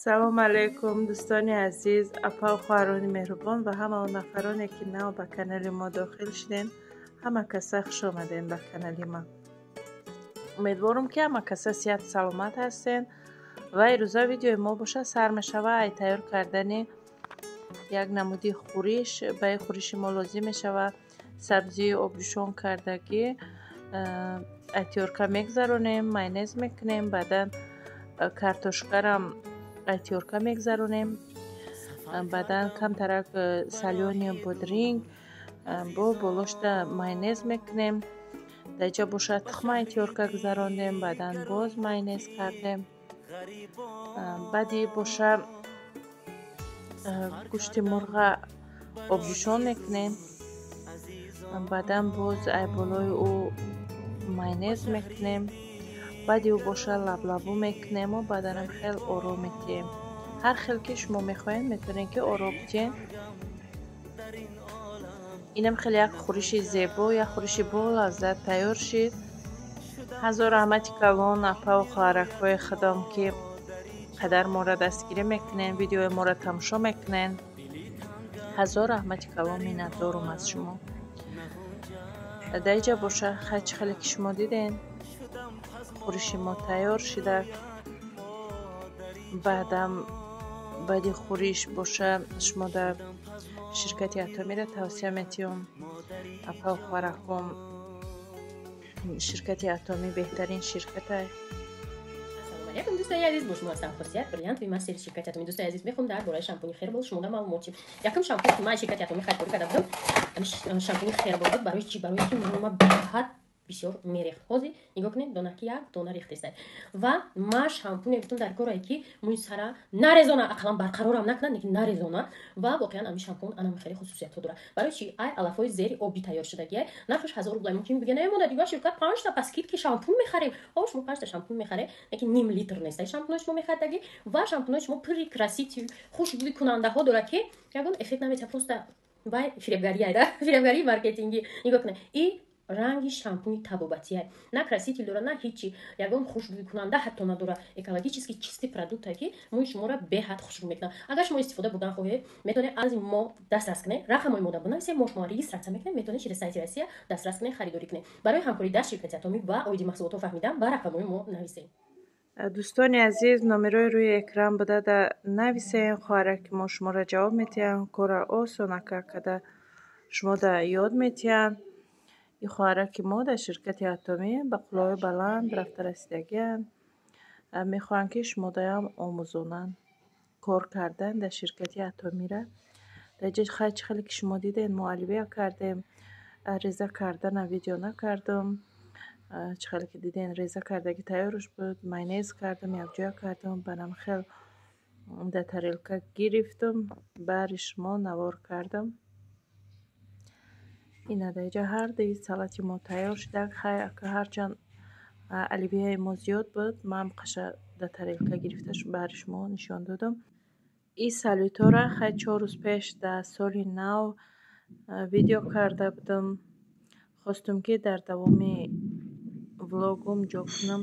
Салом алейкум, дӯстони азиз, апа ва хоҳарони меҳрубон ва ҳама он нафароне, ки нав ба канали мо дохил шудем. Ҳама каса хуш омадем ба канали мо. Умедворам, ки ҳама каса сиҳату саломат ҳастен. Ва ирӯза видеои мо боша сар мешава ай тайёр кардани як намуди хӯриш. Ба ин хӯриши мо лозим мешава сабзии обҷӯшон кардагӣ, ай тёрка мегзаронем, майонез мекунем, баъдан картошкарам ай тёрка мегзаронем, баъдан камтарак солёни бодринг бо болошта майонез мекунем. Дар ҷа бошад тухма ай тёрка гузарондем, баъдан боз майонез кардем. Баъди боша гӯшти мурға обҷӯшон мекунем, баъдан боз ай болои ӯ майонез мекунем, баъди ӯ боша лаблабу мекунему баъданам хел оро метиҳем. Ҳар хел ки шумо мехоҳед, метавонед ки оро битиҳед. Инам хеле як хӯриши зебо, як хӯриши болаззат тайёр шид. Ҳазор раҳмати калон апаву хоҳаракҳои худом, ки қадар моро дастгирӣ мекунен, видеои моро тамошо мекунен. Ҳазор раҳмати калон, миннатдорум аз шумо. Дар инҷа боша хай чӣ хеле ки шумо диден, хӯриши мо тайёр шида. Баъдам баъди хӯриш боша шумо дар ширкати Атомиро тавсия метиҳам. Апаву хоҳараком, ширкати Атомӣ беҳтарин ширкат ай. Ассалому алайкум, дӯстони азиз, бо шумо ҳастам Хосият, бриллиантовый мастери ширкати Атомӣ. Дӯстони азиз, мехоҳам дар бораи шампуни Хербол шумода маълумот чӣ. Якум шампун, ки ман ширкати Атомӣ харидорӣ карда будам, шампуни Хербол буд. Барои чӣ? Барои ки мӯйма беҳад бисёр мерехт. Ҳозир нигоҳ кунед, донаки як дона рехтеста. Ва ма шампуне гуфтам дар корае, ки мӯи сара нарезона, ақаллан барқарорам накунад, лекин нарезона. Ва воқеан ами шампун анам хеле хусусиятҳо дорад. Барои чӣ? Ай алафҳои зери обӣ тайёр шудагиай. Нархаш 1000 рубла. Мумкин бигӯяд, намемонад, дигар ширкат панҷта по скидке шампун мехарем. О, шумо панҷта шампун мехаред, лекин ним литр нест шампунои шумо мехардаги. Ва шампунои шумо пурри краситель, хушбӯйкунандаҳо дорад, ки ягон эффект наметиҳад, просто вай фиребгария, да, фиребгарии маркетингӣ. Нигоҳ кунед, и ранги шампуни табобатия, на краситель дора, на ҳичи, ягон хушбӯйкунанда ҳатто надора. Экологически чистый продукте, ки мӯи шуморо беҳад хушрӯ мекунад. Агар шумо истифода бурдан хоҳед, метавонед аз мо дастрас кунед, рақамҳои мода бинависед, мо шумо регистрация мекунем, метавонед через сайти Россия дастрас кунед, харидорӣ кунед. Барои ҳамкорӣ дар ширкати Атомӣ ва оиди маҳсулотҳо фаҳмидан ба рақамҳои мо нависед. Дӯстони азиз, номерои рӯи экран буда, да нависем, хоҳараки мо шуморо ҷавоб метиҳанд, кора осонака када шумо да ёд метиҳанд. Ин хоҳараки мо дар ширкати Атомӣ ба қуллаҳои баланд рафта расидагианд. Мехоҳанд, ки шумодаям омӯзонанд кор кардан дар ширкати Атомира. Дар ҷа хай чӣ хеле ки шумо дидед, мо оливье кардем, реза кардана видео накардам. Чӣ хеле ки диден, реза кардагӣ тайёрш буд, майонез кардам, якҷоя кардам, банам хел дар тарелка гирифтам, баъри шумо навор кардам. Ина дар инҷа ҳар дуи салати мо тайёр шуда. Хай ҳарчанд оливьеи мо зиёд буд, ман қаша дар тарелка гирифта баъри шумо нишон додам. Ин салютҳоро хай 4 рӯз пеш дар соли нав видео карда будам. Хостум, ки дар давоми влогум ҷо кунам.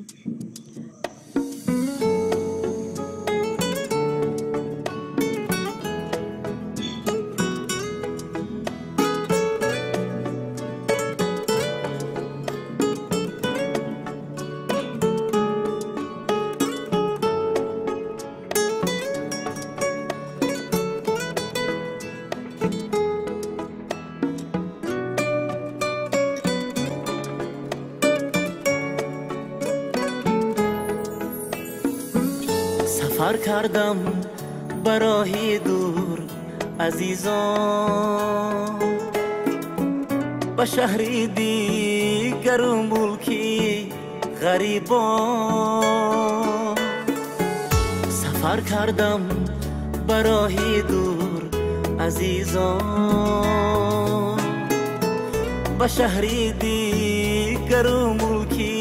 Сафар кардам ба роҳи дур, азизон, ба шаҳри дигару мулки ғарибон. Сафар кардам ба роҳи дур, азизон, ба шаҳри дигару мулки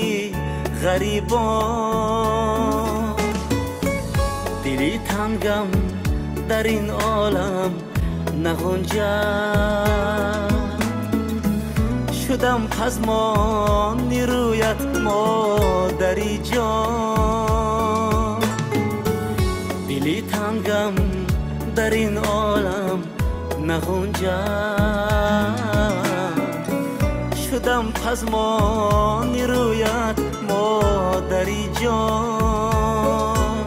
ғарибон. Дили тангам дар ин олам нағунҷад, шудам пазмони рӯят, модари ҷон. Дили Тангам дар ин олам нағунҷам, шудам пазмони рӯят модари ҷон,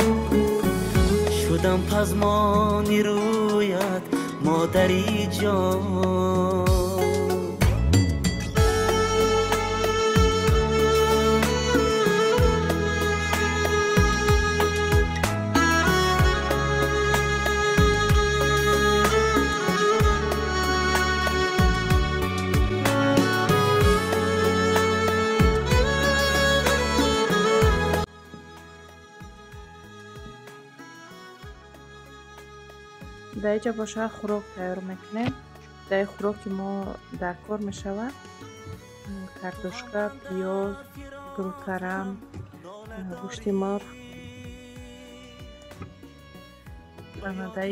шудам пазмони рӯят модари ҷон. Дар инҷа боша хӯрок тайёр мекунем. Дар хӯроки мо дар кор мешавад картошка, пиёз, гулкарам, гӯшти мурғ. Дар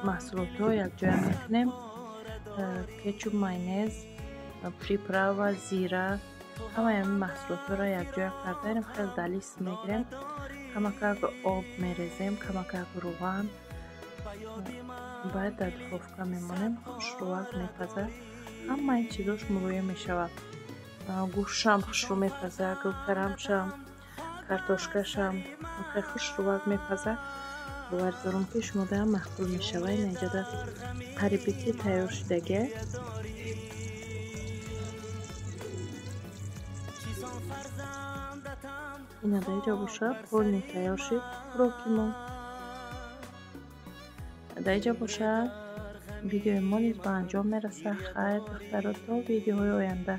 маҳсулотҳо якҷоя мекунем кетчуп, майонез, приправа, зира, ҳамаи ҳамин маҳсулотҳоро якҷоя кардаем, хеле далис мегирем, камакак об мерезем, камакак рӯған. Баъд дар духовка мемонем, хушрӯвак мепазад. Ҳамаи чизош мулоим мешавад. Гӯштшам хушрӯ мепазад, гулкарамшам, картошкашам хеле хушрӯвак мепазад. Бовар дорам, ки шумодаам маъқул мешавад. Ин инҷода қарибе ки тайёр шудагия. Ина дар инҷо боша полный тайёр шуд хӯроки мо. Дар инҷо боша видеои мо низ ба анҷом мерасад. Хайр, духтаро, то видеоҳои оянда.